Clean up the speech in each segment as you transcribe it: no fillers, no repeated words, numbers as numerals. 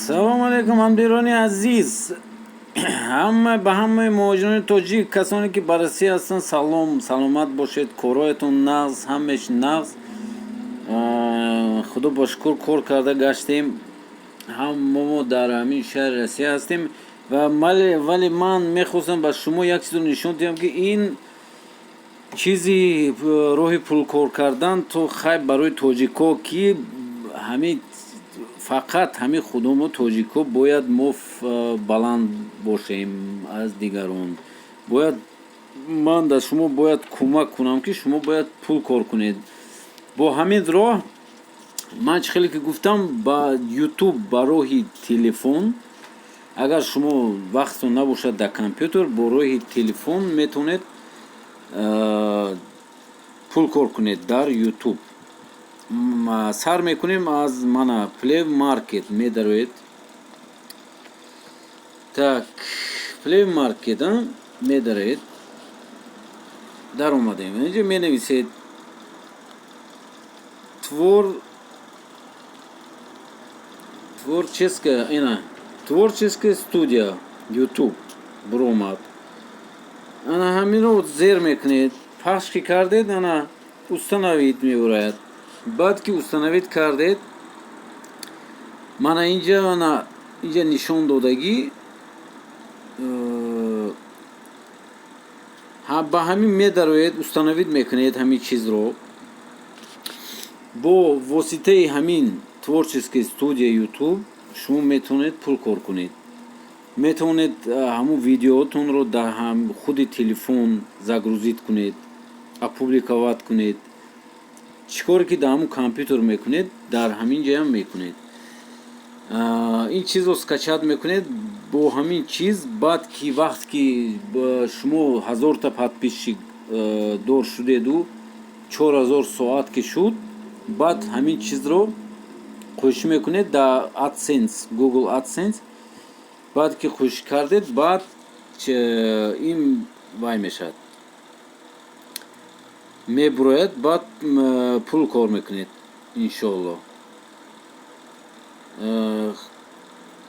Салому алейкум, ҳамдирони азиз, ҳама ба ҳамаи муҳоҷирони тоҷик, касоне ки ба Россия ҳастанд, салом, саломат бошед, корҳоятон нағз, ҳамеш нағз. Худо ба шукр, кор карда гаштем, ҳама мо дар ҳамин шаҳри Россия ҳастем ва вале ман мехостам ба шумо як чизро нишон диҳам, ки ин чизи роҳи пулкор кардан то хай барои тоҷико, ки ҳамин фақат ҳамин худомо тоҷико бояд мо баланд бошем аз дигарон. Бояд ман дар шумо бояд кӯмак кунам, ки шумо бояд пул кор кунед бо ҳамин роҳ. Ман чӣ хеле ки гуфтам, ба Ютуб ба роҳи телефон, агар шумо вақтон набошад дар компютер, бо роҳи телефон метавонед пул кор кунед дар Ютуб. Сар мекунем аз мана Play Market медароед. Так, Play Market медароед, даромадем. Инҷо менависед творческая, ина творческая студия YouTube буромад. Ана ҳаминро зер мекунед. Пахш ки кардед, ана установить мебурояд. Баъд ки установить кардед, мана инҷа, ана инҷа нишон додагӣ, ба ҳамин медароед, установить мекунед ҳамин чизро. Бо воситаи ҳамин творческая студия YouTube шумо метавонед пул кор кунед, метавонед ҳамун видеоотонро дар худи телефон загрузить кунед, опубликовать кунед. Чӣ коре ки дар ҳамун компютер мекунед, дар ҳамин ҷоям мекунед. Ин чизро скачать мекунед. Бо ҳамин чиз баъд ки вақт ки шумо 1000-та подписчик дор шудеду 4000 соат ки шуд, баъд ҳамин чизро қӯшӣ мекунед дар AdSense, Google AdSense. Баъд ки қӯшӣ кардед, баъд ин вай мешавад, мебурояд, баъд пул кор мекунед, иншоалло.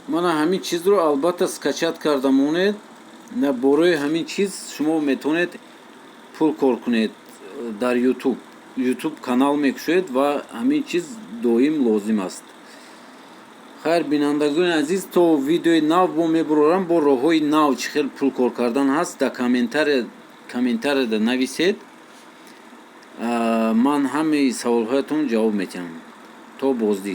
Мана ҳамин чизро албатта скачать карда монед. Борои ҳамин чиз шумо метавонед пул кор кунед дар Ютуб. Ютуб канал мекушоед ва ҳамин чиз доим лозим аст. Хайр, бинандагони азиз, то видеои нав бо мебурорам, бо роҳҳои нав, чӣ хел пул кор кардан ҳаст, дар комментарияда нависед, ман ҳамаи саволҳоятон ҷавоб медиҳам. То боздид.